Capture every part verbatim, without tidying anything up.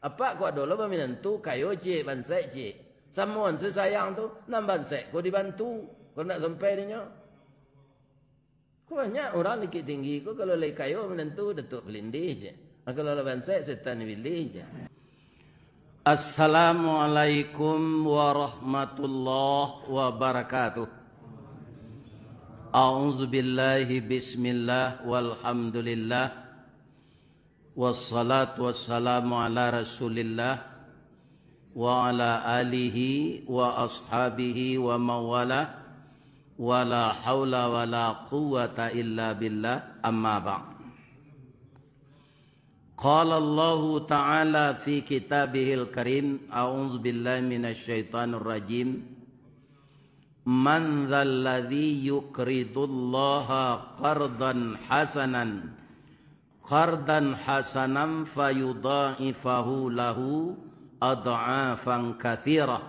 Apak ko ado lo baminantu, kayo ciek, bansaik ciek. Samo se sayang tu, nan bansaik ko dibantu, ko ndak sampai dinyo. Ko banyak urang Bukittinggi ko, kalau lai kayo minantu Datuak Palindih je. Nah, kalau lah bansaik, setan pilih je. Assalamualaikum warahmatullahi wabarakatuh. A'udzubillahi, bismillah, walhamdulillah. Wassalatu wassalamu ala Rasulillah wa ala alihi wa ashabihi wa mawala, wa la haula wa la quwwata illa billah, amma ba'd. Qala Allahu ta'ala fi kitabihil karim, a'udzu billahi minasy syaithanir rajim. Man dzalladzi yuqridullaha qardan hasanan, qardan hasanan fayudha'ifahu lahu adh'afan katsirah.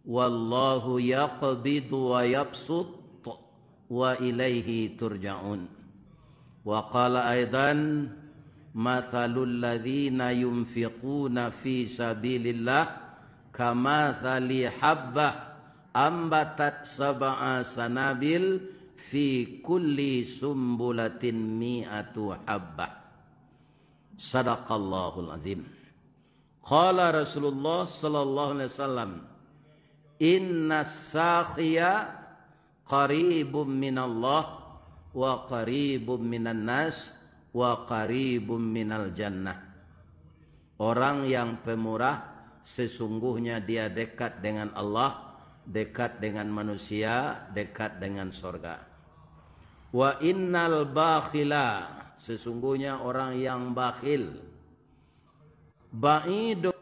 Wallahu yaqbidu wa yabsut wa ilaihi turja'un. Wa qala aidan, mathalul ladzina yunfiquna fi sabilillah kamathali habbah ambatat sab'a sanabil fi kulli sumbulatin mi'atu habbah. Sadaqallahul azim. Qala Rasulullah sallallahu alaihi wasallam, "Innas sakhiya qaribum minallah wa qaribum minan nas wa qaribum minal jannah." Orang yang pemurah, sesungguhnya dia dekat dengan Allah, dekat dengan manusia, dekat dengan sorga. Wa innal bakhila, sesungguhnya orang yang bakhil, ba'idun,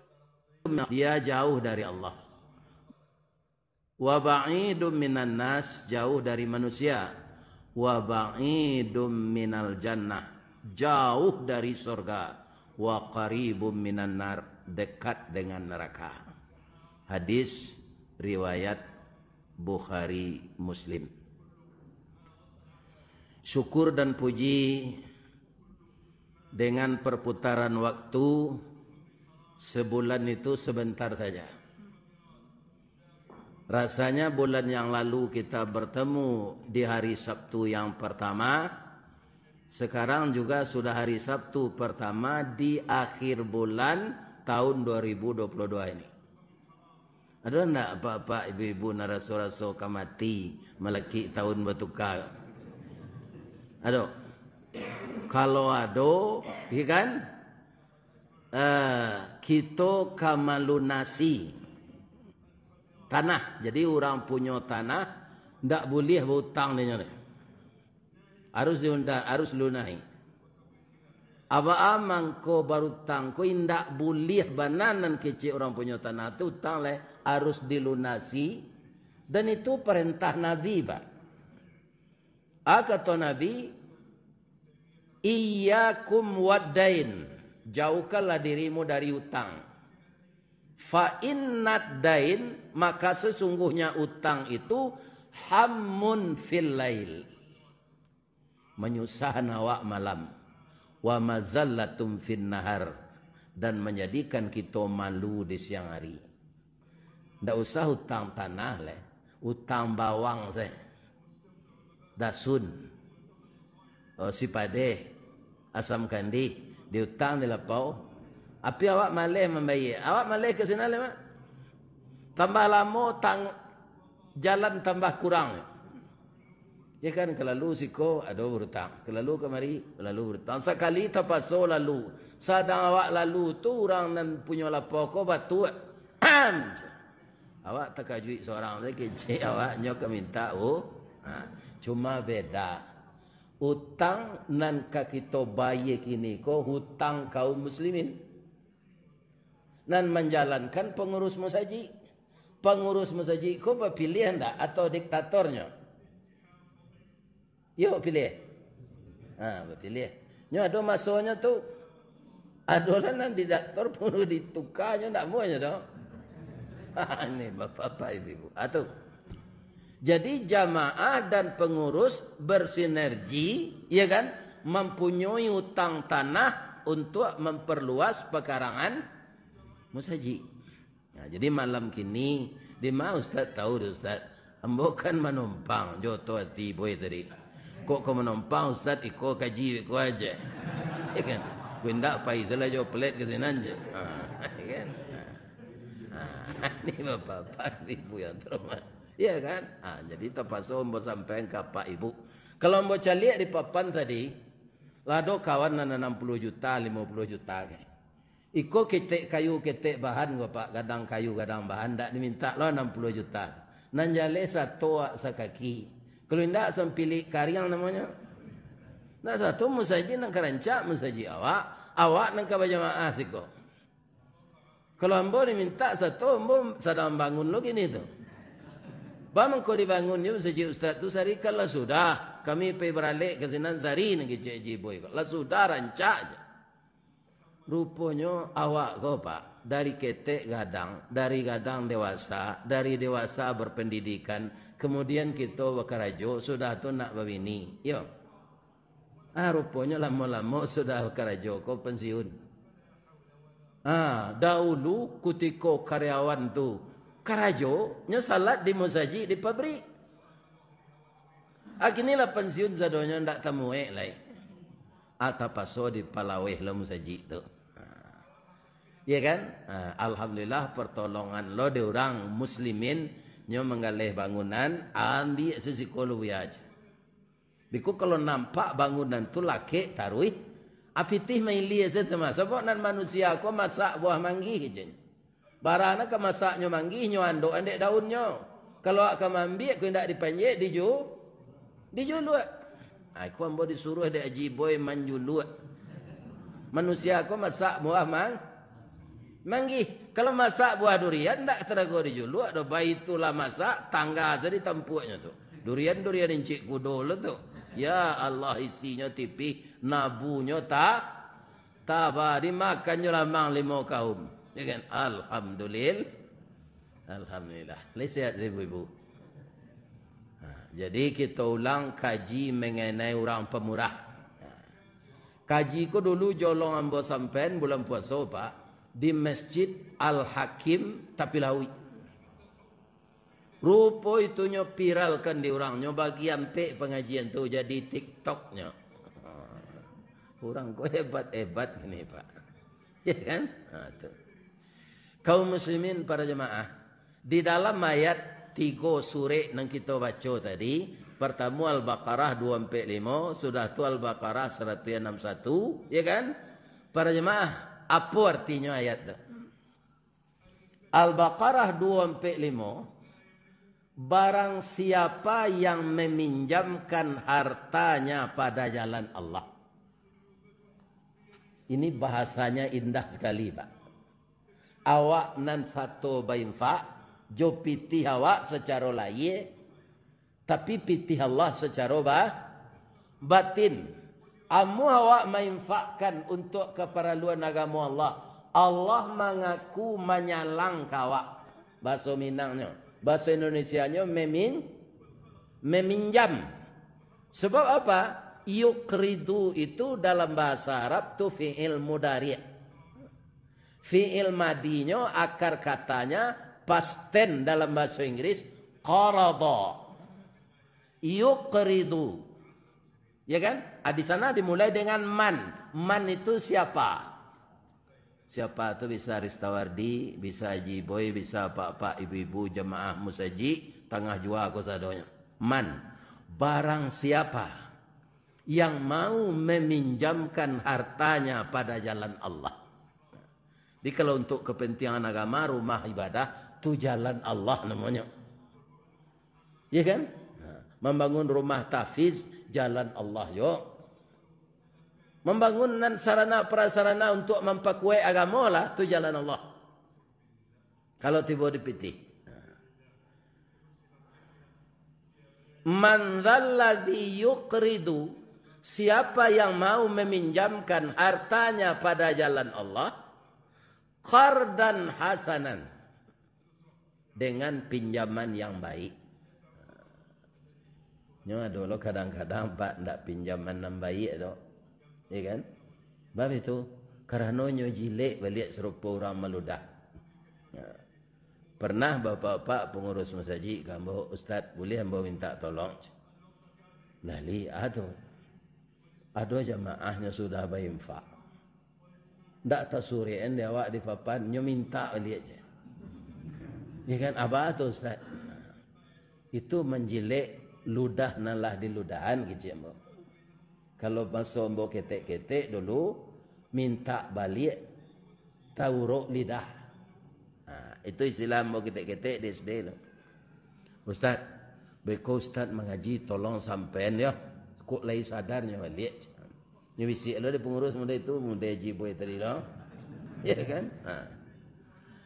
dia jauh dari Allah. Wa ba'idun minan nas, jauh dari manusia. Wa ba'idun minal jannah, jauh dari sorga. Wa qaribun minan nar, dekat dengan neraka. Hadis riwayat Bukhari Muslim. Syukur dan puji, dengan perputaran waktu, sebulan itu sebentar saja. Rasanya bulan yang lalu kita bertemu di hari Sabtu yang pertama, sekarang juga sudah hari Sabtu pertama di akhir bulan tahun dua ribu dua puluh dua ini. Ado ndak apak-apak, ibu-ibu, nan raso-raso ka mati, malakik tahun batuka? Ado? Kalau ado, ya kan? Eh, kito ka malunasi tanah. Jadi, urang punyo tanah ndak buliah bautang dinyo tu. Harus diunda-, harus lunahi. Abaa mangko barutang ko indak buliah bana nan kecek urang punyo tanah tu, utang lai harus dilunasi, dan itu parentah Nabi, Pak. A, kato Nabi, "Iyyakum waddain, jauhkanlah dirimu dari utang. Fa innad dain, maka sesungguhnya utang itu hammun fil lail." Manyusahan awak malam, wa mazallatum fin nahar, dan manjadikan kito malu di siang hari. Ndak usah utang tanah lai, utang bawang se, dasun, oh, sipadeh, asam kandih, diutang di lapau. Api awak maleh mambayia, awak maleh ka sinan lai, Mak. Tambah lamo tang-, jalan tambah kurang. Ya kan, kalalu siko ado barutang, kalalu kamari, lalu barutang. Sakali tapaso lalu, sadang awak lalu tu, urang nan punyo lapau ko batuak, "Am!" Awak takajuik surang tu, kecek awak nyo ka mintak, oh. Ha, cuma beda, utang nan ka kito bayia kini ko, hutang kaum muslimin. Nan manjalankan pangurus masajik. Pangurus masajik ko bapiliah ndak atau diktatornyo? Yo, piliah. Ha, bapiliah. Nyo ado masonyo tu. Adolah nan diktator, pangurus ditukanyo, ndak muahnyo tu. Ini bapak-bapak, ibu-ibu. Ha, tu. Jadi, jamaah dan pengurus bersinergi, ya kan, mempunyai utang tanah untuk memperluas pekarangan Musajik. Nah, jadi malam kini, di ma Ustaz tahu dek Ustaz? Ambo kan manumpang, jo oto ati boi tadi. Kok ka manumpang Ustaz, iko kaji iko aja. Ya kan? Ku indak pai salah jo pelet ka sinan je. Ha, ya kan? Ha. Ha, ini bapak-bapak, ibu yang terhormat. Ya kan? Ha, jadi tapaso ambo sampaikan ka apak ibu. Kalau ambo caliak di papan tadi, lah ado kawan nan anam puluah juta, limo puluah juta kan. Iko ketek kayu, ketek bahan ko, Pak, gadang kayu, gadang bahan, ndak dimintak lo anam puluah juta. Nan jaleh sato awak sakaki. Kalau indak, sampilik kariang namonyo. Ndak sato musajik nan ka rancak musajik awak, awak nan ka bajamaah siko. Kalau ambo dimintak sato, ambo sadang bangun lo kini tu. Ba mangko dibangun jo musajik Ustaz tu, sari kan lah sudah. Kami pai baralek ka sinan sari nan kecek Haji Boy ko. Lah sudah rancak je. Ruponyo awak ko, Pak, dari ketek gadang, dari gadang dewasa, dari dewasa berpendidikan, kemudian kito bakarajo, sudah tu nak babini. Yo. Ah, ruponyo lamo-lamo sudah bakarajo ko pensiun. Ah, dahulu kutiko karyawan tu karajo, nyo salat di musajik, di pabrik. Ah, kini lah pensiun sadonyo, ndak tamuek lai. Ah, tapaso dipalaweh lo musajik tu. Ah. Ya kan? Ah, alhamdulillah, pertolongan lo di urang muslimin, nyo manggaleh bangunan, ambiak sasiko lo buya aja. Biko kalau nampak bangunan tu lakek taruih, apitih mailia sajo mah. Sabab nan manusia ko masak buah manggih je. Bara nan ka masaknyo manggih, nyo andok andek daunnyo. Kalau awak ka maambiak, ko indak dipanjek, diju-, dijuluak. Ai, ko ambo disuruah dek Haji Boy manjuluak. Manusia ko masak buah mang-, manggih. Kalau masak buah durian, ndak tarago dijuluak doh. Baitulah masak, tangga sajo ditampuaknyo tu. Durian-durian incik kudo lo tu. Ya Allah, isinyo tipih, nabunyo ta-, Taba dimakannyo lamang limo kaum. Ya kan? Alhamdulillah. Alhamdulillah. Lai sehat ibu-ibu? Nah, jadi kito ulang kaji mengenai urang pamurah. Nah, kaji ko dulu jolong ambo sampaian bulan puaso, Pak, di Masjid Al-Hakim Tapilawik. Rupo itunyo viralkan di urang, nyo bagi ampek pangajian tu jadi TikToknyo. Urang ko hebat-hebat ini, Pak. Ya kan? Ha, tu. Kaum muslimin para jemaah, di dalam ayat tigo surek nan kito baco tadi, partamo Al-Baqarah dua ampek limo, sudah tu Al-Baqarah saratuih anam satu, ya kan? Para jemaah, apo artinyo ayat tu? Al-Baqarah dua ampek limo, barang siapa yang meminjamkan hartanya pada jalan Allah. Ini bahasanya indah sekali, Pak. Awak nan sato bainfak, jo pitih awak sacaro lahia, tapi pitih Allah sacaro ba-, batin. Amuah awak mainfakkan untuak kaparaluan agamo Allah, Allah mangaku manyalang ka awak. Bahaso Minangnyo, bahaso Indonesianyo memin-, meminjam. Sebab apa? Yuqridu itu dalam bahasa Arab tu fi'il mudhari'. Fi'il madinyo, akar katanya, past tense dalam bahaso Inggris, qarada. Yuqridu. Ya kan? Ah, di sana dimulai dengan man. Man itu siapa? Siapa tu? Bisa Ristawardi, bisa Haji Boy, bisa apak-apak, ibu-ibu, jamaah musajik, tangah jua ko sadonyo. Man. Barang siapa yang mau meminjamkan hartanya pada jalan Allah. Jadi, kalau untuk kepentingan agama, rumah ibadah, tu jalan Allah namonyo. Ya kan? Nah, mambangun rumah tahfiz, jalan Allah yo. Mambangun nan sarana prasarana untuk mampakuek agamo lah, tu jalan Allah. Kalau tibo di pitih. Man dzalladzi yuqridu, siapa yang mau meminjamkan hartanya pada jalan Allah, qardan hasanan, dengan pinjaman yang baik. Nyo ado lo kadang-kadang, Pak, ndak pinjaman nan baik do. Ya kan? Bab itu, karano nyo jilek baliak sarupo urang maludah. Nah, pernah bapak-bapak pangurus masajik ka ambo, "Ustaz, buliah ambo mintak tolong?" Lali, ado. Ado jamaah nyo sudah bainfak. Ndak tasurekan di awak di papan, nyo mintak baliak je. Ya kan, aba tu, Ustaz? Itu manjilek ludah nan lah diludahan, kecek ambo. Kalau maso ambo ketek-ketek dulu, mintak baliak taurok lidah. Ha, itu istilah ambo ketek-ketek di S D tu. "Ustaz, beko Ustaz mangaji, tolong sampaian yo. Kok lai sadarnyo baliak." Nyo bisiak lo di pangurus muda itu, muda Haji Boy tadi lo. Ya kan? Ha.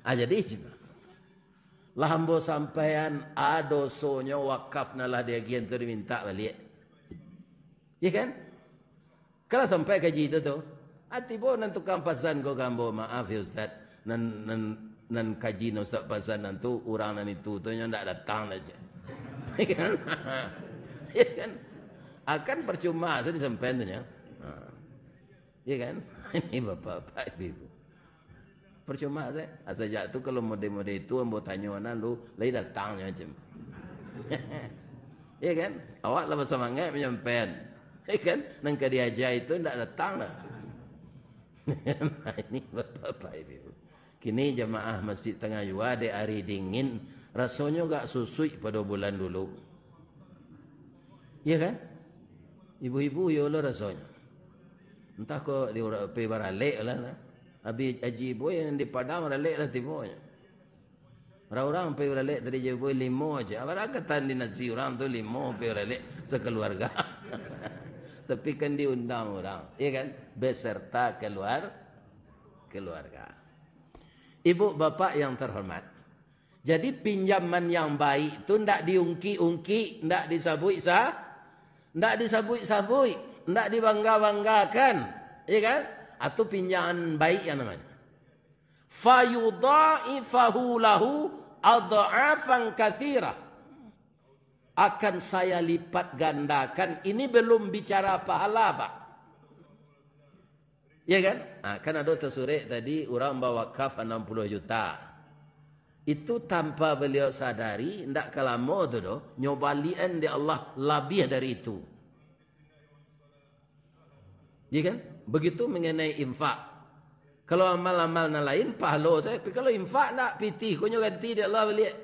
Ah, jadi, lah ambo sampaian, a dosonyo wakaf nan lah diagiahan tu dimintak baliak. Ya kan? Kalau sampai kaji tu tu, ah, tibo nan tukang pasan ko ka ambo, "Maaf ya Ustaz, nan, nan, nan kaji nan Ustaz pasan nan tu, urang nan itu tu nyo ndak datang lah," cek. Ya kan? Ya kan? Akan percuma sajo disampaian tu nyo. Ha. Ya kan? Ini bapak-bapak, ibu-ibu. Percuma sajo. Sajak tu kalau mode-mode itu ambo tanyo nan lu, lai datang nyo macam. Ya kan? Awak lah basamangaik manyampaian. Ya kan? Nan ka diaja itu ndak datang lah. Nah, ini bapak-bapak, ibu-ibu. Kini jamaah Masjid Tangah Jua dek ari dingin, rasonyo agak susuik pado bulan dulu. Iya kan? Ibu-ibu, iyo lo rasonyo. Entah ko di ura-, pai baralek lah, nah. Abih Haji Boy nan di Padang baralek lah tibonyo. Urang-urang pai baralek tadi Haji Boy limo aja. Apo katan di nasi urang tu limo pai baralek sakaluarga. Tapi kan diundang urang, iya kan? Beserta keluar-, keluarga. Ibu bapak yang terhormat, jadi pinjaman yang baik tu ndak diungkik-ungkik, ndak disabuik sa-, ndak disabuik-sabuik, ndak dibangga-banggakan, ya kan? Atau pinjaman baik yang namanya. "Fayudha'ifahu lahu adh'afan katsirah." Akan saya lipat gandakan. Ini belum bicara pahala, Pak. Ya kan? Ha, kan ado tasurek tadi, urang bawakaf anam puluah juta. Itu tanpa baliau sadari, ndak ka lamo tu doh, nyo baliakan dek Allah labiah dari itu. Ya kan? Begitu mengenai infak. Kalau amal-amal nan lain, pahalo sajo. Tapi kalau infak ndak, pitih ko nyo ganti dek Allah baliak.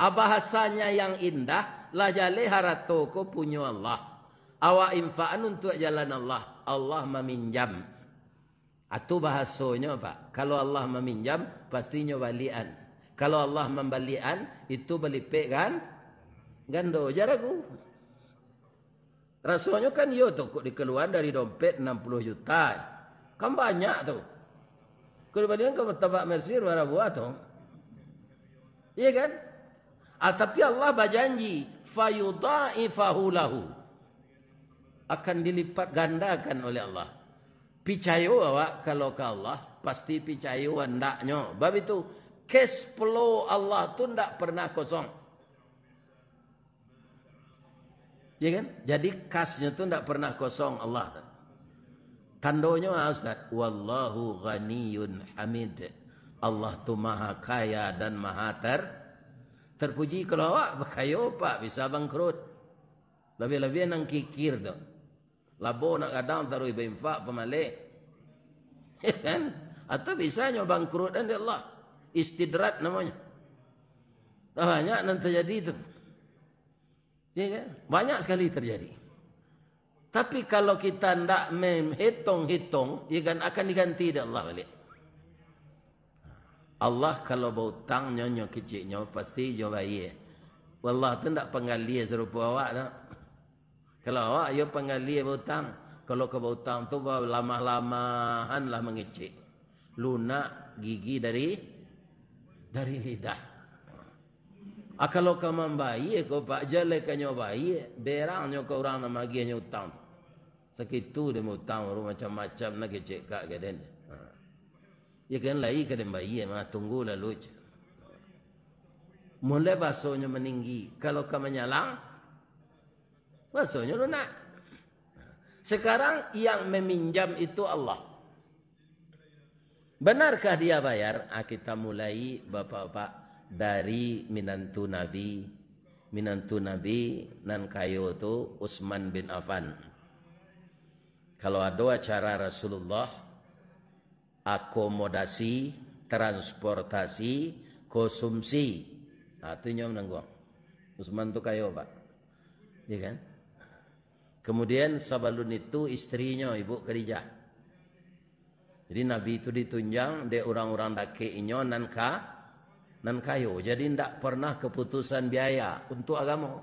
Ah, bahasanya yang indah, lah jaleh harato ko punyo Allah. Awak infakan untuak jalan Allah, Allah maminjam. Atu bahasonyo, Pak, kalau Allah maminjam, pastinyo baliakan. Kalau Allah mambaliakan, itu balipek gan-, gando. Jar aku. Rasonyo kan iyo tu, kok dikaluaan dari dompet anam puluah juta. Kan banyak tu. Kok dibaliakan ka Martabak Mercy bara buah tu. Iya kan? Ah, tapi Allah bajanji, "Fayudha'ifahu lahu." Akan dilipat gandakan oleh Allah. Picayo awak kalau ka Allah, pasti picayo andaknyo. Bab itu, cash flow Allah tu ndak pernah kosong. Ya kan? Jadi, kasnyo tu ndak pernah kosong Allah tu. Tandonyo, ah, Ustaz, "Wallahu ghaniyun hamid." Allah tu maha kaya dan maha ter-, terpuji. Kalau awak bakayo, Pak, bisa bangkrut. Labiah-labiah nan kikir tu. Labo nak gadang taruih bainfak pamaleh. Ya kan? Atau bisa nyo bangkrut dek Allah. Istidraj namonyo. Banyak nan terjadi tu. Ya kan? Banyak sekali terjadi. Tapi kalau kita ndak menghitung-hitung, ya kan, akan diganti dek Allah balik. Allah kalau bautang, nyo, nyo keciknyo, pasti nyo bayie. Allah tu ndak panggalie sarupo awak tu. Kalau awak, iyo panggalie bautang. Kalau ka bautang tu, balamah-lamahan lah mangecek. Lunak gigi dari, dari lidah. Ah, kalau ka mambayie ko, Pak, jaleh ka nyo bayie, berang nyo ka urang nan magiahnyo utang. Sakitu dek utang, baru macam-macam nan kecek kak ka den. Ha. Ya kan, lai ka den bayie mah, tunggu lalu, cek. Mulai basonyo maninggi, kalau ka manyalang, basonyo lunak. Sekarang yang meminjam itu Allah. Benarkah dia bayar? Ah, kita mulai, Bapak-bapak, dari minantu Nabi. Minantu Nabi nan kayo tu Utsman bin Affan. Kalau ado acara Rasulullah, akomodasi, transportasi, konsumsi. Ha, tu inyo manangguang. Utsman tu kayo, Pak. Iya kan? Kemudian sabalun itu isterinyo, Ibu Khadijah. Jadi Nabi tu ditunjang dek urang-urang dakek inyo nan ka-, nan kayo. Jadi ndak pernah keputusan biaya untuk agamo.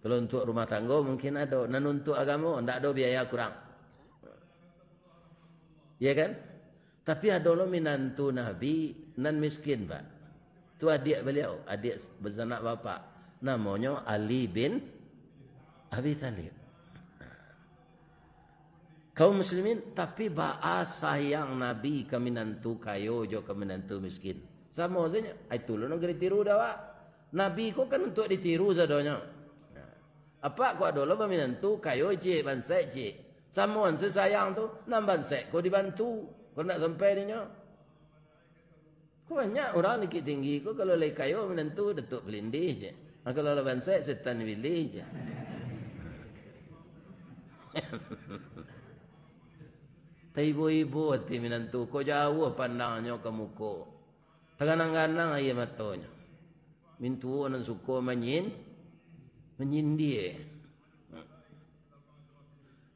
Kalau untuk rumah tanggo mungkin ado, nan untuk agamo ndak ado biaya kurang. Iya kan? Tapi ado lo minantu Nabi nan miskin, Pak. Tu adiak baliau, adiak basanak bapak. Namonyo Ali bin Abi Thalib. Kaum muslimin, tapi baa sayang Nabi ka minantu kayo jo ka minantu miskin. Samo sajo, itu lo nan ka ditiru dek awak. Nabi ko kan untuak ditiru sadonyo. Nah, apak ko ado lo baminantu kayo ciek, bansaik ciek. Samo an se sayang tu, nan bansaik ko dibantu, ko ndak sampai dinyo. Ko banyak urang Bukittinggi ko, kalau lai kayo minantu Datuak Palindih je. Ha, kalau lah bansaik, setan pilih je. Taibo-ibo ati minantu ko, jauah pandangnyo ka muko. Taganang-ganang aia matonyo. Mintuo nan suko manyin-, manyindia.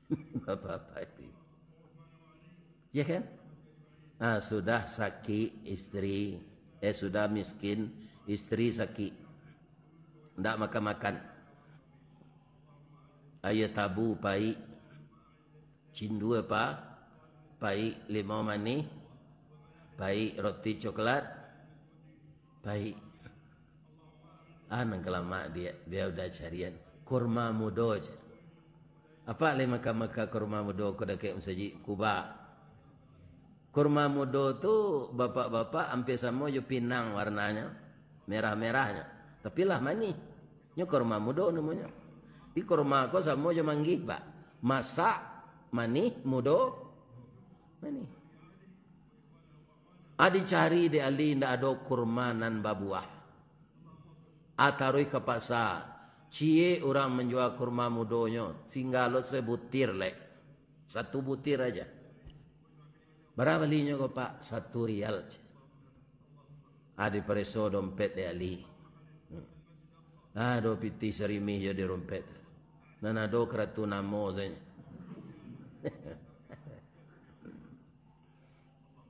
Bapak-bapak itu. Ya kan? Nah, sudah sakik istri, eh, sudah miskin, istri sakik. Ndak makan-makan. Aia tabu paik, cindua pa-, paik, limau manih paik, roti coklat paik. Ah, nan ka lamak dia, bia udah carian. Kurma mudo, ceh. Apak lai makan-makan kurma mudo ko dakek masajik Kuba? Kurma mudo tu, bapak-bapak, ampia samo jo pinang warnanyo, merah-merahnyo. Tapi lah manih. Nyo kurma mudo namonyo. Di kurma ko samo jo manggih, Pak. Masak, manih, mudo, manih. Ah, dicari dek Ali, ndak ado kurma nan babuah. Ah, taruih ka pasa, ciek urang manjua kurma mudonyo, singgalo sabutir lek. Satu butir aja. Bara balinyo ko, Pak? Satu rial, ceh. Ah, dipareso dompet dek Ali. Hmm. Ado pitih sarimih jo di dompet. Nan ado karatu namo sajo.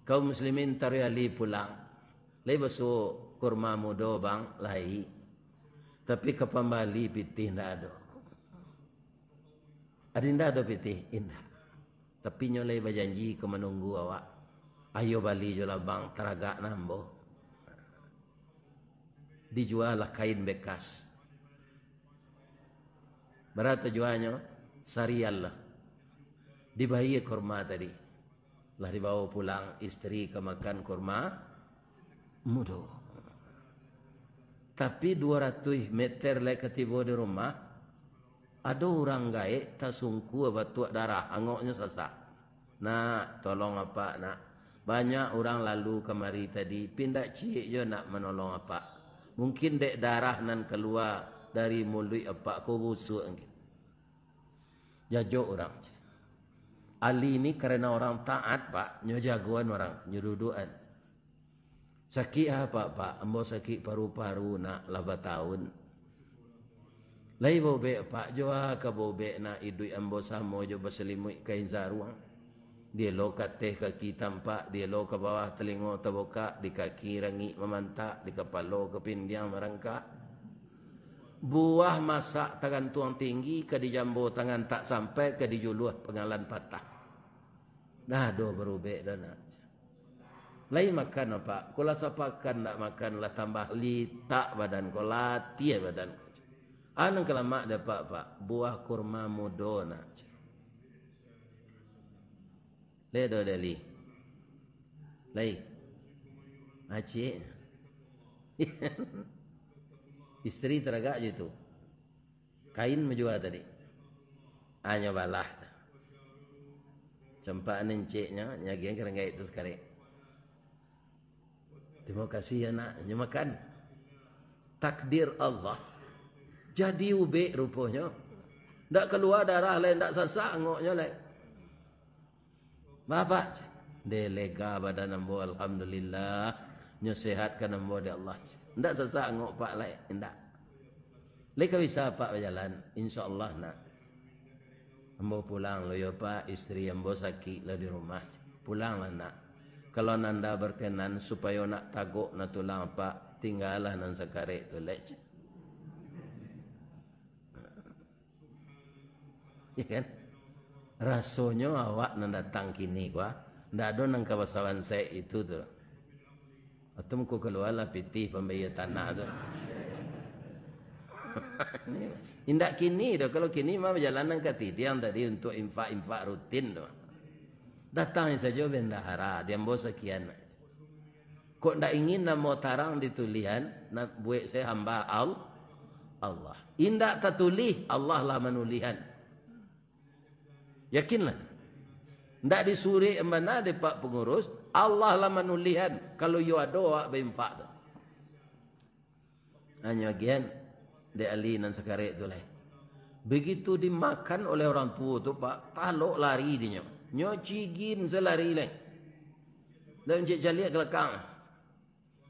Kaum muslimin, taruih Ali pulang. Lai basuo kurma mudo, Bang? Lai. Tapi ka pambali pitih ndak ado. Adi ndak ado pitih? Indak. Tapi nyo lai bajanji ka manunggu awak. Ayo bali jo lah, Bang, taragak nan ambo. Dijua lah kain bekas. Bara tajuanyo? Sarial lah. Dibayia kurma tadi. Lah dibawo pulang istri ka makan kurma mudo. Tapi duo ratuih meter lai ka tibo di rumah, ado urang gaek tasungkua batuak darah, angoknyo sasak. Nak, tolong apak, nak. Banyak urang lalu kamari tadi, pi ndak ciek jo nak manolong apak. Mungkin dek darah nan kalua dari muluik apak ko busuak mungkin. Jajok urang. Ali ni karano urang taat, Pak, nyo jagoan urang, nyo duduakan. Sakik apak, Pak? Ambo sakik paru-paru, nak, lah batahun. Lai baubek, Pak? Jo a ka baubek, nak, iduik ambo samo jo basalimuik kain saruang. Dielo ka ateh kaki tampak, dielo ka bawah talingo tabukak, di kaki rangik mamantak, di kapalo kapindiang marangkak. Buah masak tagantuang tinggi, ka dijambo tangan tak sampai, ka dijuluah pangalan patah. Dah doh barubek dah, nak. Lai makan apak? Ko lah sapakan ndak makan, lah tambah litak badan ko, latiah badan ko. A nan ka lamak dek apak, Pak? Buah kurma mudo, nak. Lai ado dali? Lai. Acik. Isteri taragak jo tu. Kain manjua tadi. A nyo balah. Tampak nenceknyo, nyagian karanggaik tu sakarek. "Terima kasih ya nak," nyo makan. Takdir Allah. Jadi ubek ruponyo. Ndak kalua darah lai, ndak sasak angoknyo lai. "Bapak, deh lega badan ambo, alhamdulillah. Nyo sehatkan ambo dek Allah. Ndak sasak angok Pak lai, ndak. Lai ka bisa Pak bajalan?" "Insya Allah nak." "Ambo pulang lo yo Pak, isteri ambo sakik lo di rumah." "Pulanglah nak. Kalau nanda berkenan supayo nak tagok nan tulang Pak, tinggalah nan sakarek tu lek." Ya kan? Rasonyo awak nan datang kini ko, ah, ndak ado nan ka basawan saik itu tu. Atau muko kalualah pitih pambayia tanah tu. Indak kini doh. Kalau kini mah bajalan nan ka tidiang tadi untuk infak-infak rutin tu. Datang sajo bendahara, diambo sakian. Kok ndak ingin namo tarang ditulihan, nak buek se hamba Al-, Allah. Indak tatulih, Allah lah manulihan. Yakinlah. Ndak disuruik bana dek Pak Pangurus, Allah lah manulihan, kalau iyo ado awak bainfak tu. Hanyo agian dek Ali nan sakarek tu lai. Begitu dimakan oleh orang tuo tu, Pak, talok lari dinyo. Nyo cigin se lari lai. Ndak mancek caliak ka lakang.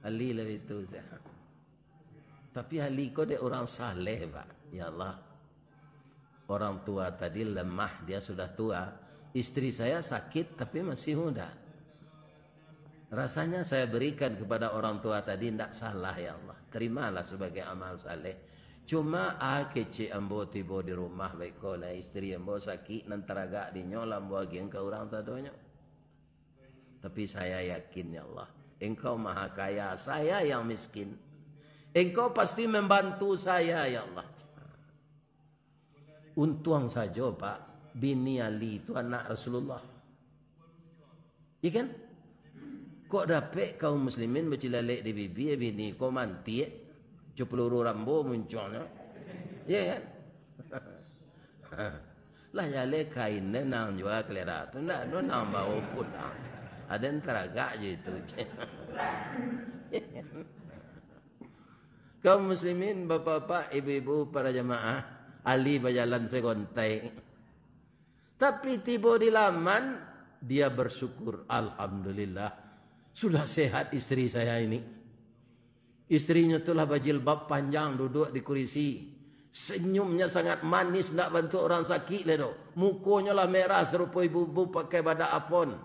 Ali lah itu se. Tapi Ali ko dek urang saleh, Pak. Ya Allah. Orang tua tadi lemah, dia sudah tua. Istri saya sakit, tapi masih muda. Rasanya saya berikan kepada orang tua tadi, ndak salah, ya Allah. Terimalah sebagai amal saleh. Cuma, ah, kecek ambo tibo di rumah baiko lah, istri ambo sakik, nan taragak dinyo lah ambo agian ka urang sadonyo. Tapi saya yakin, ya Allah, Engkau Maha Kaya, saya yang miskin. Engkau pasti membantu saya, ya Allah. Untuang sajo, Pak, bini Ali tu anak Rasulullah. Iya kan? Kok dapek kaum muslimin bacilalek di bibia, bini ko mantiak, jo peluru Rambo muncuangnyo. Iya kan? Lah jaleh kain nan jua kalera tu, ndak ado nan bao pulang. Aden taragak jo itu. Kaum muslimin, bapak-bapak, ibu-ibu, para jamaah, Ali bajalan sagontai. Tapi tibo di laman, dia bersyukur, "Alhamdulillah, sudah sehat istri saya ini." Istrinyo tu lah bajilbab panjang, duduak di kurisi. Senyumnya sangat manis, ndak bantuak urang sakik lai doh. Mukonyo lah merah sarupo ibu-ibu pakai badak Avon.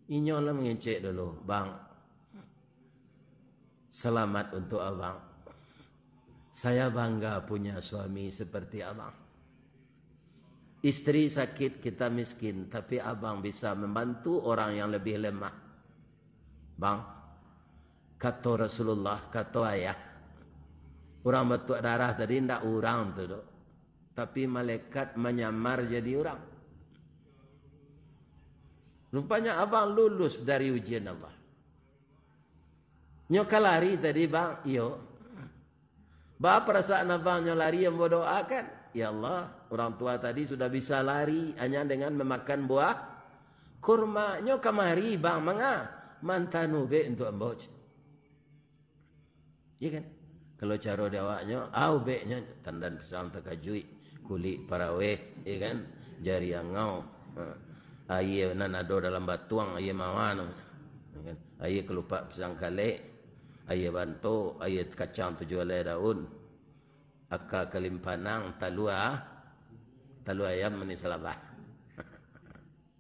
Inyo lah mangecek dulu, "Bang, selamat untuk abang. Saya bangga punya suami seperti abang. Istri sakit, kita miskin, tapi abang bisa membantu orang yang lebih lemah." "Bang," kato Rasulullah, kato ayah, "urang batuak darah tadi ndak urang tu doh, tapi malaikat manyamar jadi urang." Rupanya abang lulus dari ujian Allah. Nyo ka lari tadi, Bang? Iyo. Ba parasaan abang nyo lari, ambo doakan, "Ya Allah, urang tua tadi sudah bisa lari hanya dengan memakan buah kurma. Nyo kamari, Bang, manga? Mantan ubek untuak ambo." Iya kan? Kalau caro di awaknyo, ah, ubeknyo tandan pisang takajuik, kulik paraweh, iya kan? Jari angau. Ha. Aia nan ado dalam batuang, aia mawa tu. Iya kan? Aia kalupak pisang kalek, aia banto, aia kacang tujuah alai daun, aka kalimpanang, talua, talua ayam manih salabah.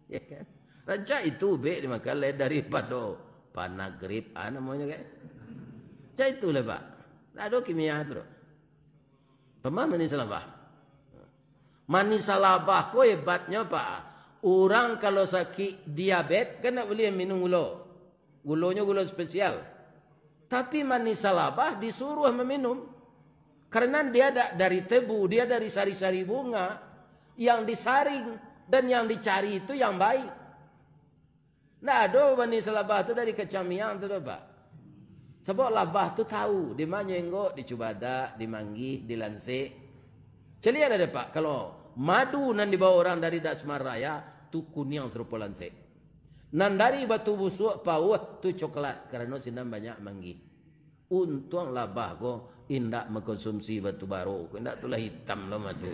Ya kan? Rancak itu ubek dimakan lain daripado panagrip, ah, namonyo kan. Rancak itu lah, Pak. Ndak ado kimia tu doh. Pama manih salabah. Manih salabah ko hebatnyo, Pak. Urang kalau sakik diabet, kan ndak buliah minum gulo. Gulonyo gulo spesial. Tapi manih salabah disuruah maminum. Karena dia da-, dari tebu, dia dari sari-sari bunga yang disaring dan yang dicari itu yang baik. Ndak ado manih salabah tu dari kacang miang tu doh, Pak. Sabab labah tu tahu, di ma nyo enggok, di cubadak, di manggih, di lansek. Caliak lah deh, Pak, kalau madu nan dibawa urang dari Dasma Raya, Tu kuniang sarupo lansek. Nan dari batu busuak pauah tu coklat, karano sinan banyak manggih. Untuang labah ko indak mangkonsumsi batu baro ko, indak tu lah itam lah matu.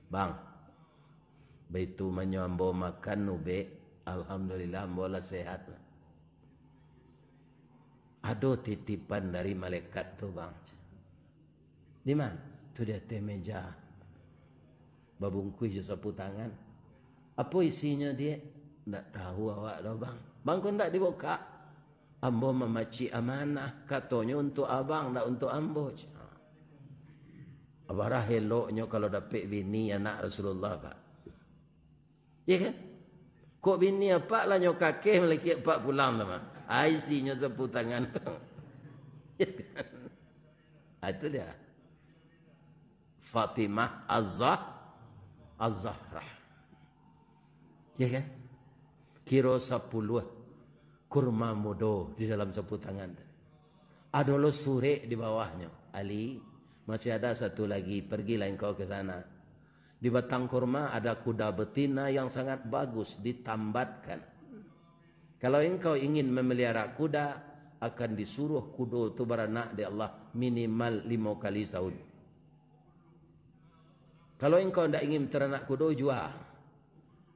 Bang, baitu manyo ambo makan ubek, alhamdulillah ambo lah sehat. Ado titipan dari malaikat tu, Bang. Di ma? Tu di ateh meja. Babungkuih jo sapu tangan. Apo isinyo, Diak? Ndak tahu awak doh, Bang. Bang, kok ndak dibukak? Ambo mamacik amanah, katonyo untuak abang, ndak untuak ambo. Abarah eloknyo kalau dapek bini anak Rasulullah, Pak. Iya kan? Kok bini apak lah nyo kakeh malakik apak pulang tu mah. Ai, isinyo sapu tangan. Iya kan? Ah, itu dia. Fatimah Az-Zah-, Az-Zahra. Iya kan? Kiro sapuluah kurma mudo di dalam sapu tangan tu. Ado lo surek di bawahnyo. Ali, masih ada satu lagi, pergilah engkau ke sana. Di batang kurma ada kuda betina yang sangat bagus, ditambatkan. Kalau engkau ingin memelihara kuda, akan disuruh kudo tu baranak di Allah minimal limo kali saun. Kalau engkau ndak ingin taranak kudo, jua.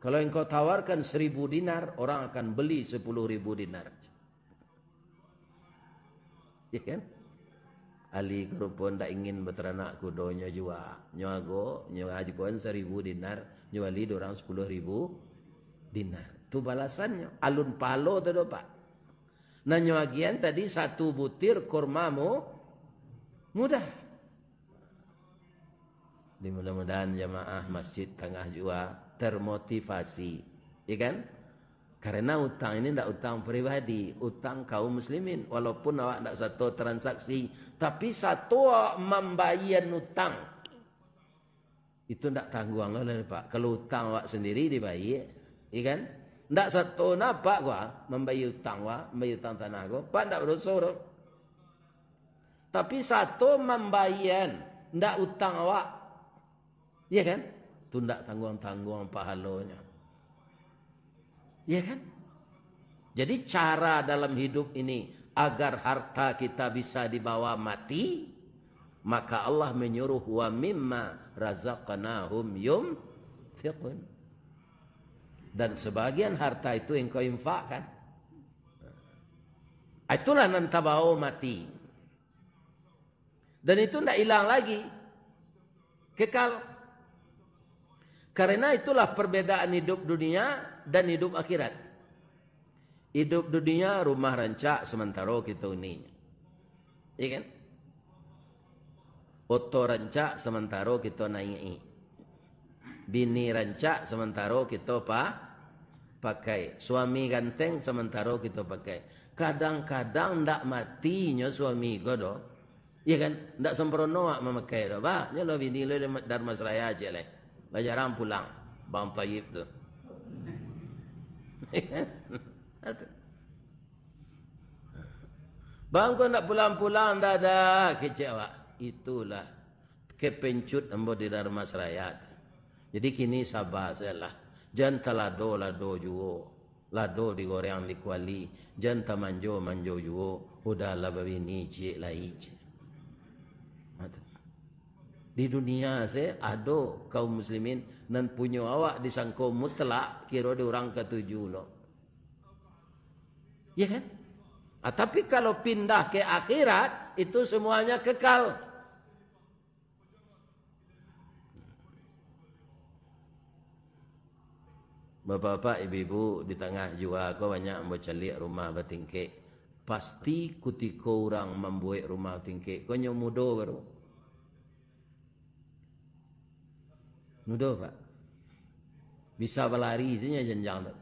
Kalau engkau tawarkan seribu dinar, orang akan beli sepuluh ribu dinar. Ya kan? Ali ko rupo ndak ingin bataranak kudonyo jua. Nyo ago, nyo agoan seribu dinar, nyo bali dek urang sepuluh ribu dinar. Tu balasannyo. Alun pahalo tu doh, Pak. Nan nyo agian tadi satu butir kurma mu-, mudah. Jadi, mudah-mudahan jamaah Masjid Tangah jua termotivasi, ya kan? Karena utang ini ndak utang pribadi, utang kaum muslimin. Walaupun awak ndak sato transaksi, tapi sato awak mambayia utang, itu ndak tangguang lah, Pak. Kalau utang awak sendiri dibayia, ya kan? Ndak sato nyo, Pak, ko mambayia utang, Pak, mambayia utang tanah ko, Pak, ndak badoso doh. Tapi sato mambayia, ndak utang awak. Iya kan? Tu ndak tangguang-tangguang pahalonyo. Iya kan? Jadi, cara dalam hidup ini, agar harta kita bisa dibawa mati, maka Allah menyuruh, "Wa mimma razaqnahum yunfiqun." Dan sebagian harta itu engkau infakkan. Itulah nan tabao mati. Dan itu ndak ilang lagi. Kekal. Karena itulah perbedaan hidup dunia dan hidup akhirat. Hidup dunia rumah rancak sementaro kito huni. Iya kan? Oto rancak sementaro kito naik-i. Bini rancak sementaro kito pa-, pakai. Suami ganteng sementaro kito pakai. Kadang-kadang ndak matinyo suami ko doh. Iya kan? Ndak sempurno awak mamakai doh. Bah, nyo lo bini lo dari Dharmasraya ciek lai. Lah jarang pulang. Bang Taib tu. Bang, ko ndak pulang-pulang, ndak ada, kecek awak. Itulah kepencut ambo di Dharmasraya tu. Jadi kini saba sajolah. Jan talado-lado juo. Lado digoreng di kuali. Jan tamanjo-manjo juo. Udahlah babini ciek lai, cek. Di dunia se ado kaum muslimin nan punyo awak disangko mutlak, kiro di urang katuju lo. Ya kan? Ah, tapi kalau pindah ke akhirat, itu semuanya kekal. Bapak-bapak, ibu-ibu, di tangah jua ko banyak ambo caliak rumah batingkek. Pasti kutiko urang mambuek rumah tingkek ko nyo mudo baru. Mudo, Pak. Bisa balari sajo janjang tu.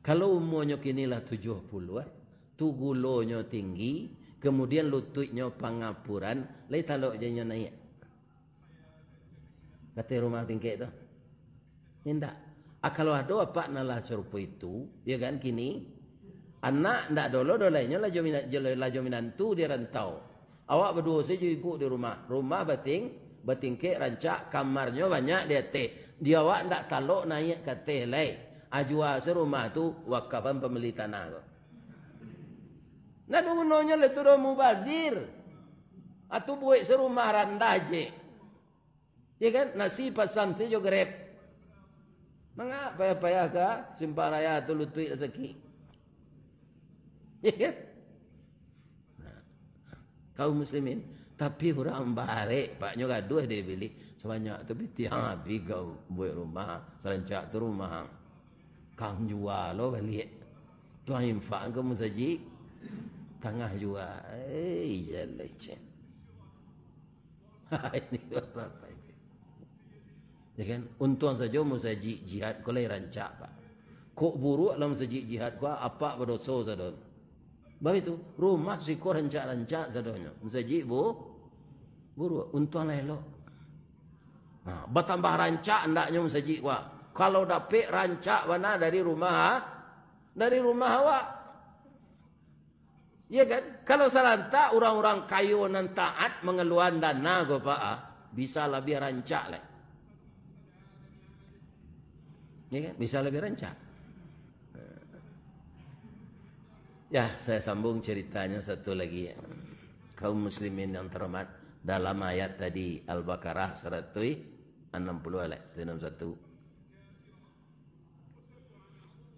Kalau umuanyo kini lah tujuah puluah, tu gulonyo tinggi, kemudian lutuiknyo pangapuran, lai talok janyo naiak. Kato rumah tingkek tu. Indak. Ah, kalau ado apak nan lah sarupo itu, ya kan, kini, anak ndak dolo do lainyo lajo mina-, jo-, lajo minantu di rantau. Awak baduo sajo ibu di rumah. Rumah bating-, batingkek rancak, kamarnyo banyak di ateh. Di awak ndak talok naiak ka ateh lai. Ajua se rumah tu, wakafan pambali tanah ko. Ndak ado gunonyo lai tu doh, mubazir. Atu buek se rumah randah je. Ya kan? Nasi pasam sajo Grab. Manga payah-payah ka Simpang Raya tu lutuik lah sakik. Ya kan? Nah, kaum muslimin, tapi urang barek, Pak, nyo gaduah dek bini, sabanyak tu pitih abih kau buek rumah, sarancak tu rumah. Kang jua lo baliak. Tuang infak ka musajik, tangah jua. Eh, iyalah, cek. Ini bapak-bapak ini. Ya kan? Untuang sajo musajik jihad ko lai rancak, Pak. Kok buruak lah musajik jihad ko, apak badoso sado. Baitu, rumah siko rancak-rancak sadonyo. Musajik bu-, buruak, untuang lah elok. Nah, batambah rancak andaknyo musajik ko. Kalau dapek rancak bana dari rumah, dari rumah awak. Ya kan? Kalau sarantak urang-urang kayo nan taat mangaluan dana ko, Pak, ah, bisa labiah rancak lai. Ya kan? Bisa labiah rancak. Ya, saya sambung ceritanya satu lagi. Kaum muslimin yang terhormat, dalam ayat tadi, Al-Baqarah saratuih anam puluah, alek, saratuih anam satu.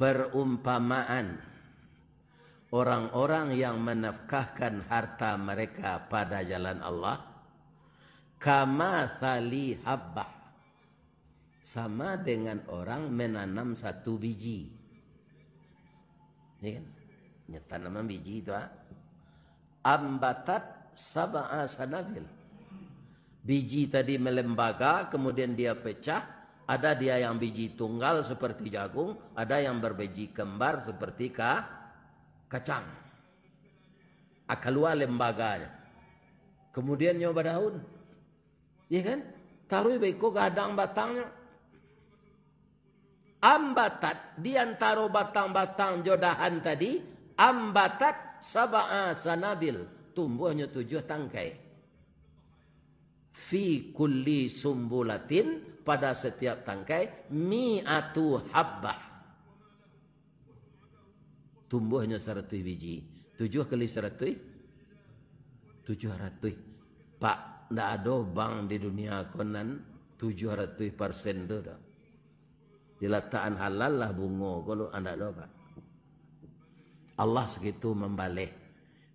Perumpamaan orang-orang yang menafkahkan harta mereka pada jalan Allah, kamatsali habbah, sama dengan orang menanam satu biji. Ya kan? Nya tanaman biji tu, ah. Ambatat sab'a sanabil. Biji tadi melembaga, kemudian dia pecah. Ada dia yang biji tunggal seperti jagung, ada yang berbiji kembar seperti ka-, kacang. Ah, kalua lembaganya. Kemudian nyo badaun. Ya kan? Taruih baiko gadang batangnyo. Ambatat, di antaro batang-batang jo dahan tadi, ambatat sab'a sanabil, tumbuahnyo tujuah tangkai. Fi kulli sumbulatin, pada setiap tangkai, mi'atu habbah. Tumbuahnyo saratuih biji. Tujuah kali saratuih? Tujuah ratuih. Pak, ndak ado bank di dunia ko nan tujuah ratuih persen tu doh. Dilatakan halal lah bungo ko lo, ndak ado, Pak. Allah sagitu mambaleh.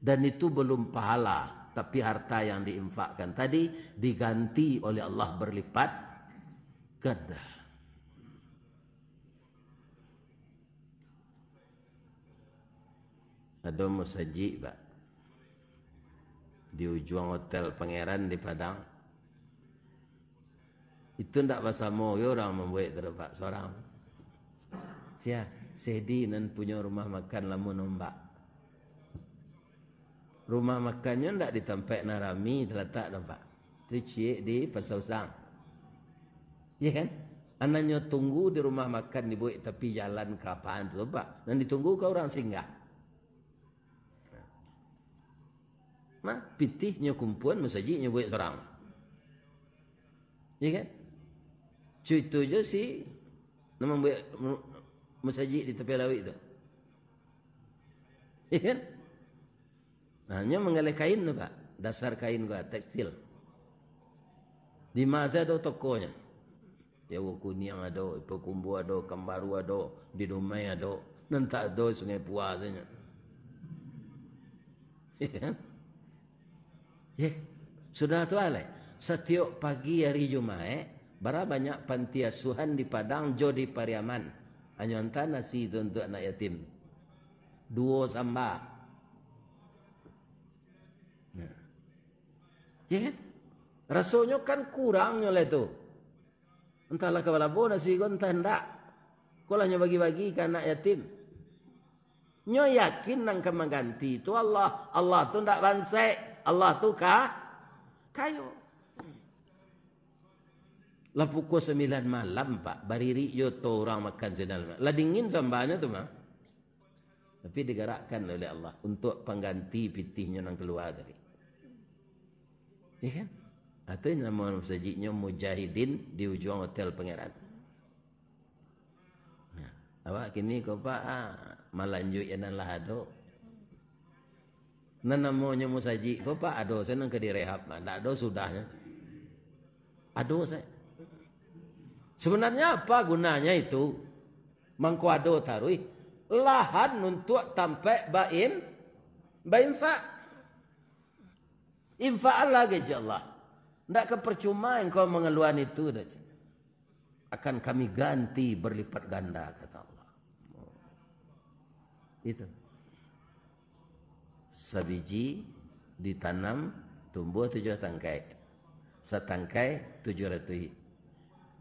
Dan itu belum pahala, tapi harta yang diinfakkan tadi diganti oleh Allah berlipat ganda. Ado musajik, Pak, di ujuang Hotel Pangeran di Padang. Itu ndak basamo jo urang mambuek tu, Pak, sorang. Sia, Sedi nan punyo rumah makan Lamun Ombak. Rumah makannyo ndak di tampek nan rami talatak doh, Pak. Tu ciek di Pasar Usang. Iya kan? Anaknyo tunggu di rumah makan dibuek tapi jalan ka apaan tu, Pak. Nan ditunggu ka urang singgah. Nah, pitihnyo kumpuan, musajiknyo buek sorang. Iya kan? Cuito jo si nan mambuek mu-, musajik di tapi lauik tu. Iya kan? Nah, nyo manggaleh kain tu, Pak. Dasar kain ko, tekstil. Di ma se ado tokonyo? Jawa Kuniang ado, Payakumbuah ado, Kambaru ado, di Dumai ado. Nan tak ado Sungai Pua sajo. Ya kan? Ya. Sudah tu alai, satiok pagi hari Jumaik, bara banyak panti asuhan di Padang jo di Pariaman. Hanyo anta nasi tu untuak anak yatim. Duo samba. Nah. Ya kan? Rasonyo kan kurangnyo lah tu. Antahlah ka balabo nasi ko, antah ndak. Ko lah nyo bagi-bagi ka anak yatim. Nyo yakin nan ka mangganti tu Allah. Allah tu ndak bansaik. Allah tu ka-, kayo. Lah pukua sambilan malam, Pak. Baririk jo to urang makan sinan. Lah dingin sambanyo tu mah. Tapi digarakkan oleh Allah untuak pangganti pitihnyo nan kalua tadi. Iya kan? Atau namo masajiknyo Mujahidin di ujuang Hotel Pangeran. Nah, awak kini ko, Pak, ah, malanjuik nan lah ado. Nan namonyo masajik ko, Pak, ado sajo nan ka direhab, nah, ndak ado sudahnyo. Ado sajo. Sebenarnya apa gunanya itu? Mangko ado taruih lahan untuak tampaik bain-, bainfak. Infak Allah gaji Allah. Ndak ka percuma engkau mangaluan itu doh. Akan kami ganti berlipat ganda, kata Allah. Itu. Sabiji ditanam, tumbuah tujuah tangkai. Satangkai tujuah ratuih,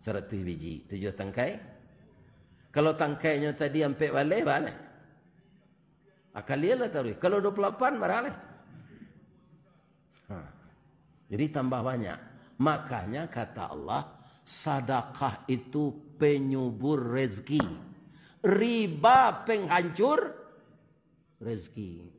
saratuih biji. Tujuah tangkai. Kalau tangkainyo tadi ampek baleh, baleh. Akalialah taruih. Kalau dua puluh lapan, marah lah. Ha. Jadi tambah banyak. Makanya kata Allah, sadakah itu penyubur rezeki. Riba penghancur rezeki.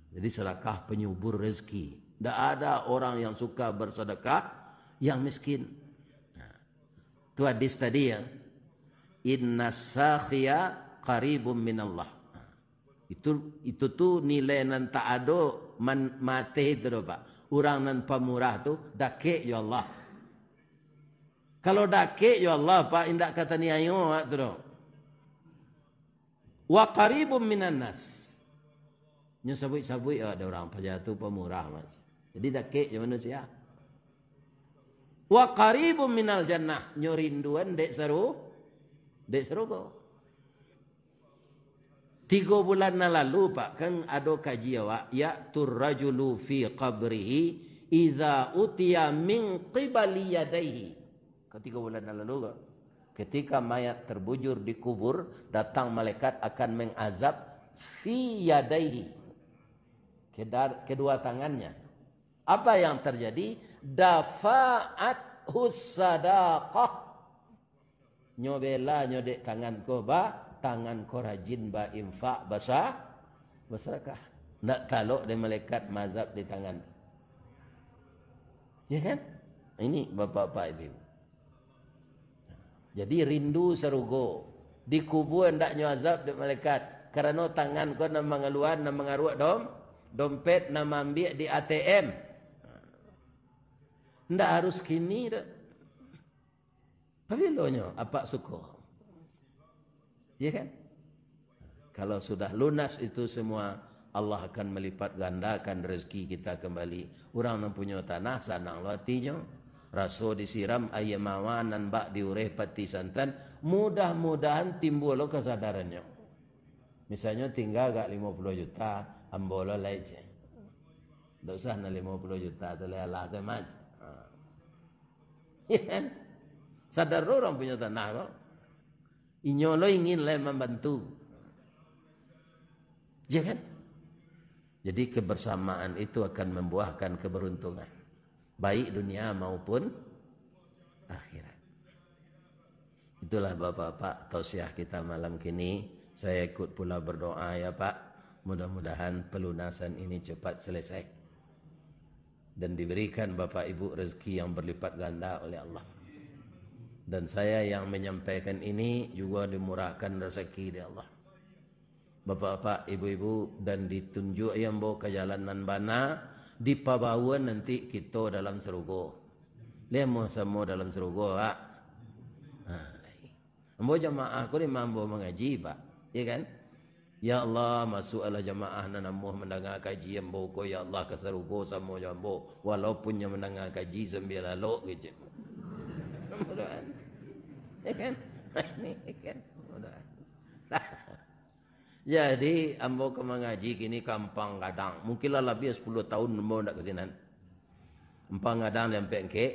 Jadi sedekah penyubur rezeki. Tidak ada orang yang suka bersedekah yang miskin. Nah, itu hadis tadi ya. Inna sakhia qaribum minallah. Nah, itu, itu tu nilai nan tak ado man-, mate itu doh, Pak. Urang nan pamurah tu dakek jo Allah. Kalau dakek jo Allah, Pak, indak ka taniayo awak tu doh. Wa qaribum minan nas. Nyo sabuik-sabuik awak dek urang, paja tu pamurah, Mak. Jadi dakek jo manusia. Wa qaribum minal jannah, nyo rinduan dek saru-, dek sarugo. Tigo bulan nan lalu, Pak, kan ado kaji awak, ya'tur rajulu fi qabrihi idza utiya min qibali yadaihi. Ka tigo bulan nan lalu ko. Ketika mayat terbujur di kubur, datang malaikat akan mengazab fi yadaihi. Kedar-, kedua tangannya. Apa yang terjadi? Dafa'at sadaqah. Nyo bela nyo dek tangan ko, ba, tangan ko rajin ba-infak, basa-, basadakah. Ndak talok dek malaikat maazab di tangan. Ya kan? Ini bapak-bapak, ibu-ibu. Jadi rindu sarugo. Di kubua ndak nyo azab dek malaikat. Karano tangan ko nan mangaluan, nan mangaruak dom-, dompet, nan maambiak di A T M. Ndak harus kini doh. Pabilonyo apak suko. Ya kan? Kalau sudah lunas itu semua, Allah akan melipat gandakan rezeki kita kembali. Urang nan punyo tanah, sanang lo atinyo. Raso disiram aia mawar nan bak diureh pati santan, mudah-mudahan timbua lo kasadarannyo. Misalnyo tingga agak limo puluah juta, ambo lo lai ceh. Ndak usah nan limo puluah juta tu lai, alah tu, Mat. Ha. Ya kan? Sadar lo urang punyo tanah ko. Inyo lo ingin lai mambantu. Ya kan? Jadi kebersamaan itu akan membuahkan keberuntungan. Baik dunia maupun akhirat. Itulah bapak-bapak tausiah kita malam kini. Saya ikut pula berdoa ya Pak. Mudah-mudahan pelunasan ini cepat selesai. Dan diberikan Bapak Ibu rezeki yang berlipat ganda oleh Allah. Dan saya yang menyampaikan ini juga dimurahkan rezeki oleh Allah. Bapak-bapak, ibu-ibu, dan ditunjuak ambo ka jalan nan bana, dipabawa nanti kito dalam sarugo. Lai ambo samo dalam sarugo, Pak. Ha, lai. Ambo jamaah ko di ma ambo mangaji, Pak. Ya kan? Ya Allah, masuaklah jamaah nan amuah mandanga kaji ambo ko, ya Allah, ka sarugo samo jo ambo, walaupun nyo mandanga kaji sambia lalok, kecek. Mudah-mudahan. Ya kan? Ini kan, mudah-mudahan. Jadi, ambo ka mangaji kini ka Ampang Gadang. Mungkin lah labiah sapuluah tahun ambo ndak ka sinan. Ampang Gadang di Ampek Angkek.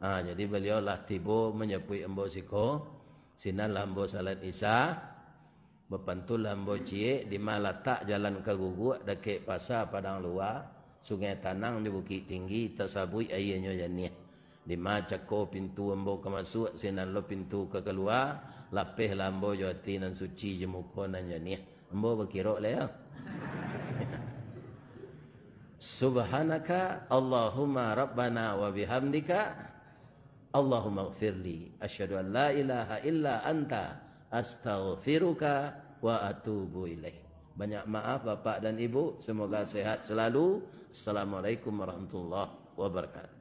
Ha, jadi baliau lah tibo manjapuik ambo siko. Sinan lah ambo salat Isya. Bapantun lah ambo ciek, di ma latak jalan ka Guguak, dakek Pasa Padang Lua, Sungai Tanang di Bukik Tinggi, tasabuik aianyo janiah. Di ma cako pintu ambo ka masuak, sinan lo pintu ka kalua, lapehlah ambo jo ati nan suci, jo muko nan janiah. Ambo bakirok lah ya. Subhanaka Allahumma Rabbana wa bihamdika, Allahumma gfirli, asyhadu an la ilaha illa anta, astaghfiruka wa atubu ilaik. Banyak maaf Bapak dan Ibu, semoga sehat selalu. Assalamualaikum warahmatullahi wabarakatuh.